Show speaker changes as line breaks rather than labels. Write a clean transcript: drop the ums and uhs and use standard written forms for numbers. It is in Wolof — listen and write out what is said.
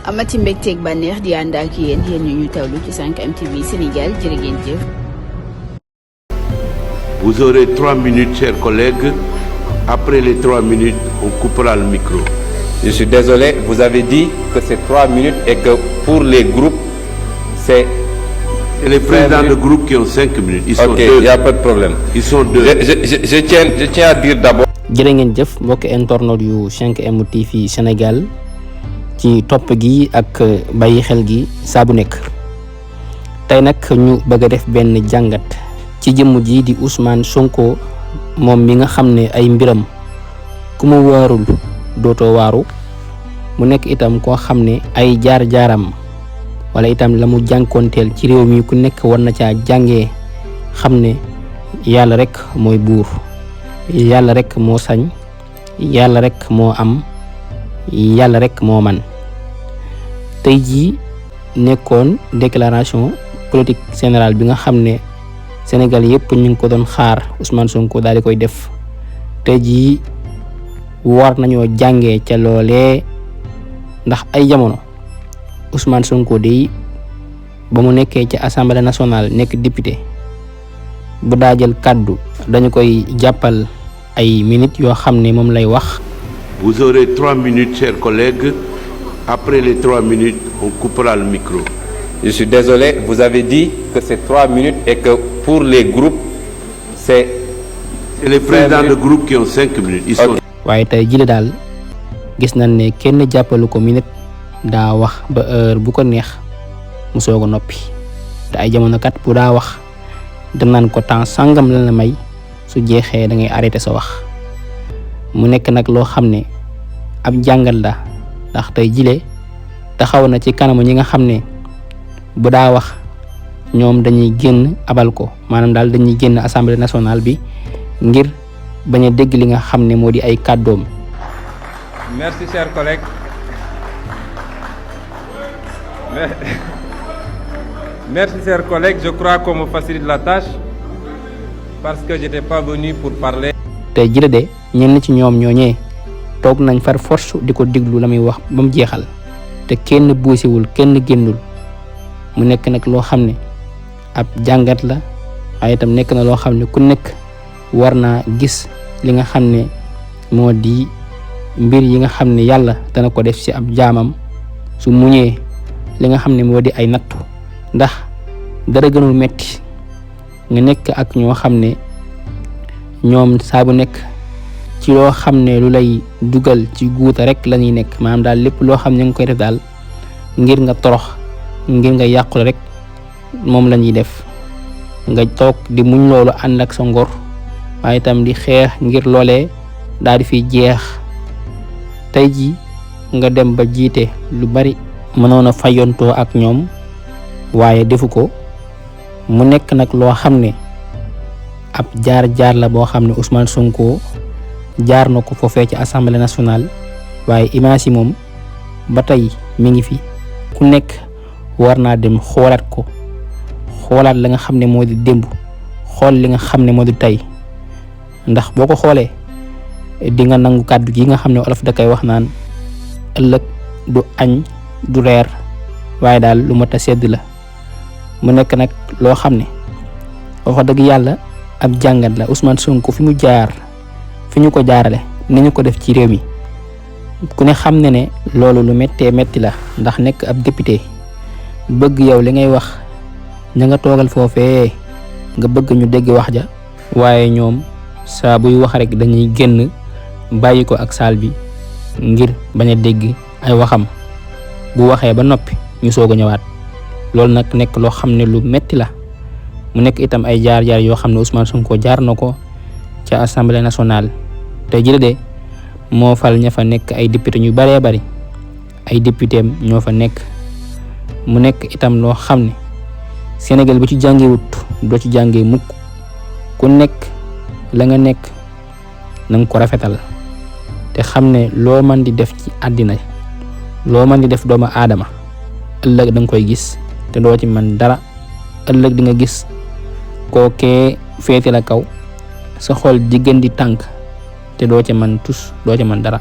amati mbégteeg bànneex di ànd ak yéen ñu tawlu ci 5M TV Sénégal jërë ngeen jëf.
Vous aurez 3 minutes, chers collègues. Après les 3 minutes, on coupera le micro.
Je suis désolé, vous avez dit que c'est 3 minutes et que pour les groupes, c'est...
Et les présidents de groupe qui ont 5 minutes. Ils sont
ok,
deux.
Il n'y a pas de problème.
Ils sont deux.
Je tiens à dire d'abord...
jërë ngeen jëf mbokk internautes yu 5M TV Sénégal ci topp gi ak bàyyi xel gi saa bu nekk tey nag ñu bëgg a def benn jàngat ci jëmm ji di Ousmane Sonko moom mi nga xam ne ay mbiram ku mu waarul dootoo waaru mu nekk itam koo xam ne ay jaar-jaaram wala itam la mu jànkoonteel ci réew mi ku nekk war na caa jàngee xam ne yàlla rek mooy buur yàlla rek moo sañ yàlla rek moo am yàlla rek moo man tey jii nekkoon déclaration politique générale bi nga xam ne Sénégal yëpp ñu ngi ko doon xaar Ousmane Sonko daal di koy def tey jii war nañoo jàngee ca loolee ndax ay jamono Ousmane Sonko dey ba mu nekkee ca assemblée nationale nekk député bu daa jël kàddu dañu koy jàppal ay minutes yoo xam ne moom lay wax.
Vous aurez 3 minutes, chers collègues. Après les 3 minutes, on coupera le micro.
Je suis désolé, vous avez dit que c'est 3 minutes et que pour les groupes, c'est...
Et les présidents de groupe qui ont 5 minutes. Ils sont...
waaye tey jii daal gis nañ ne kenn jàppalu ko minute daa wax ba heure bu ko neex mu soog a noppi te ay jamono kat bu daa wax danaan ko temps sangam la may su jeexee da ngay arrêté sa wax mu nekk nag loo xam ne ab jàngal la ndax tey jile taxaw na ci kanamu ñi nga xam ne bu daa wax ñoom dañuy génn abal ko maanaam daal dañuy génn assemblée nationale bi ngir bañ a dégg li nga xam ne moo di ay kàddoom.
Merci, chers collègues. Merci, chers collègues. Je crois qu'on me facilite la tâche parce que je n'étais pas venu pour parler.
tey jii de ñenn ci ñoom ñooñee toog nañ far force di ko déglu la muy wax ba mu jeexal te kenn buusiwul kenn génnul mu nekk nag loo xam ne ab jàngat la waaye itam nekk na loo xam ne ku nekk war naa gis li nga xam ne moo di mbir yi nga xam ne yàlla dana ko def ci ab jaamam su muñee li nga xam ne moo di ay nattu ndax dara gënul metti nga nekk ak ñoo xam ne ñoom saa bu nekk ci loo xam ne lu lay dugal ci guuta rek la ñuy nekk maanaam daal lépp loo xam ne nga koy def daal ngir nga torox ngir nga yàqule rek moom la ñuy def nga toog di muñ loolu ànd ak sa ngor waaye itam di xeex ngir loolee daal di fiy jeex tey ji nga dem ba jiite lu bari mënoon a fayontoo ak ñoom waaye defu ko mu nekk nag loo xam ne ab jaar la boo xam ne Ousmane Sonko jaar na ko foofee ci assemblée nationale waaye image yi moom ba tey mi ngi fi ku nekk war naa dem xoolaat ko xoolaat la nga xam ne moo di démb xool li nga xam ne moo di tey ndax boo ko xoolee di nga nangu kàddu gi nga xam ne olof da koy wax naan ëllëg du añ du reer waaye daal lu mat a sedd la mu nekk nag loo xam ne wax dëgg yàlla ab jàngat la Ousmane Sonko fi mu jaar fi ñu ko jaarale ni ñu ko def ci réew mi ku ne xam ne ne loolu lu méttee métti la ndax nekk ab député bëgg yow li ngay wax ña nga toogal foofee nga bëgg ñu dégg wax ja waaye ñoom saa buy wax rek dañuy génn bàyyi ko ak saal bi ngir bañ a dégg ay waxam bu waxee ba noppi ñu soog a ñëwaat loolu nag nekk loo xam ne lu metti la mu nekk itam ay jaar-jaar yoo xam ne Ousmane Sonko jaar na ko ca assemblée nationale te jii de moo fal ña fa nekk ay député ñu baree bari ay député ñoo fa nekk mu nekk itam loo xam ne Sénégal bu ci jàngee wut doo ci jàngee mukk ku nekk la nga nekk na nga ko rafetal te xam ne loo mën di def ci àddina loo mën di def doomu aadama ëllëg da nga koy gis te doo ci mën dara ëllëg di nga gis kookee féete la kaw sa xol di gën di tànk te doo ca mën tus doo ca mën dara